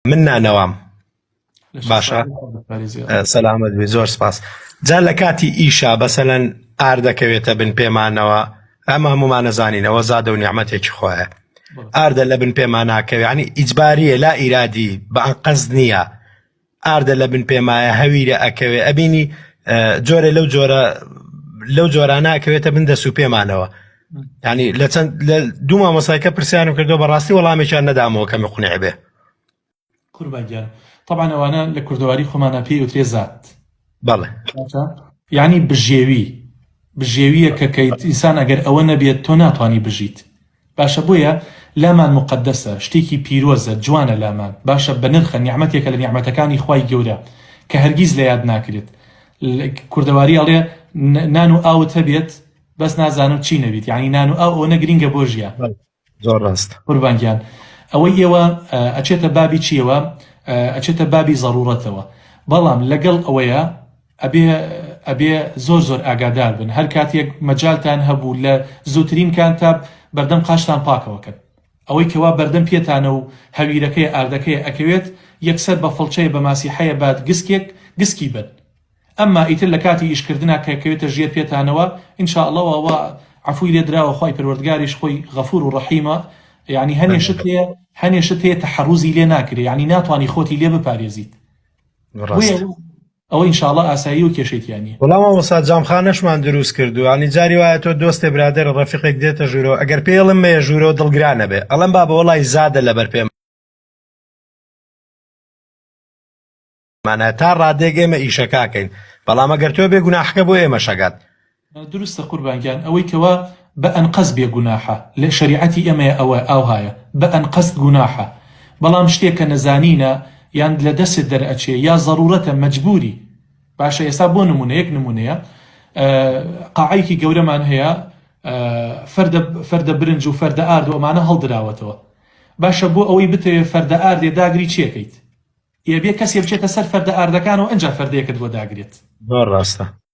من نانەوام باشە سەلامەت بێ زۆر سپاس جا لە کاتی ئیشا بەسەلەن ئاردەکەوێتە بن پێمانەوە ئەمە هەمومانە زانینەوە زادە و نیعممەتێکی خۆیە ئاردە لە بن پێماناکەوێ ینی ئیجباریە لا ئیرادی بە ئەنقەز نییە ئاردە لە بن پێمایە هەویرە ئەکەوێ ئەبینی جۆرێ لەو جۆرە لەو جۆرانە ئەکەوێتە بن دەست و پێمانەوە ینی لە چەند لە دوو مامۆسایکە پرسیارم کردو بەڕاستی وەڵامێکیان نەدامەوە کەمی قونع بێ قوربان گیان طبعا ئەوانە لە کوردەواری خۆمانە پێی وترێ زات بەڵێ یعنی بژێوی بژێویە کە کەیت ئینسان ئەگەر ئەوە نەبێت تۆ ناتوانانی بژیت باشە بۆیە لامان موقەدەسە شتێکی پیرۆزە جوانە لامان باشە بەنرخە نیعمەتێکە لە نیعمەتەکانی خوای گەورە کە هەرگیز لە یاد ناکرێت کوردەواری ئەڵێ نان و ئاوت هەبێت بەس نازانم چی نەبیت یعنی نان و ئاو ئەوەنە گرینگە بۆ ژیان زۆر ڕاست قوربان گیان ئەوەی ئێوە ئەچێتە بابی چیەوە ئەچێتە بابی زەڕوڕەتەوە بەڵام لەگەڵ ئەوەیە ئەبێ ئەبێ زۆر زۆر ئاگادار بن هەر کاتێک مەجالتان هەبوو لە زووترین کانتا بەردەم قاچتان پاکەوە کەن ئەوەی کەوا بەردەم پێتانە و هەویرەکەی ئاردەکەی ئەکەوێت یەکسەر بە فڵچەیە بە ماسیحەیە بات گسکێک گسکی بن ئەمما ئیتر لە کاتی ئیش کردنا کە کەوێتە ژێر پێتانەوە ان شاء اللە وا عەفوی لێ دراوە خوای پەروەردگاریش خۆی غەفور و ڕەحیمە یعنی هەنێ شت هەیە هەنێ شت هەیە تەحەڕوزی لێ ناکرێ یعنی ناتوانی خۆتی لێ بپارێزیت ڕاستە. ئەوە ان شاء اللە ئاسایی و کێشەی تیا نیە. وەڵا مامۆستا جامخانەشمان دروست کردووە یانی جاری وایە تۆ دۆستێ برادەر ڕەفیقێک دێتە ژوورەوە ئەگەر پێی ئەڵێم مەیە ژوورەوە دڵگران ئەبێ ئەڵێم بابە وەڵای زادە لەبەر پێمانە تا ڕادەیەک ئێمە ئیشەکە ئەکەین بەڵام ئەگەر تۆ بێ گوناحەکە بۆ ئێمەش ئەگات. دروستە قوربان گیان ئەوەی کەوا بە ئەنقەست بێ گوناحە لە شەریعەتی ئێمەیە ئەوە ئاوهایە بە ئەنقەست گوناحە بەڵام شتێک کە نەزانینە یان لە دەستت دەرئەچێ یا زەڕوڕەتە مەجبوری باشە ئێستا بۆ نمونە یەک نمونەیە قاعەیەکی گەورەمان هەیە فەردە فەردە برنج و فەردە ئارد و ئەمانە هەڵدراوەتەوە باشە بۆ ئەوەی بتەوێ فەردە ئاردێ داگری چیەکەیت ئێ بێ کەسێ بچێتە سەر فەردە ئاردەکان و ئەنجا فەردەیەکت بۆ داگرێت. زۆر ڕاستە.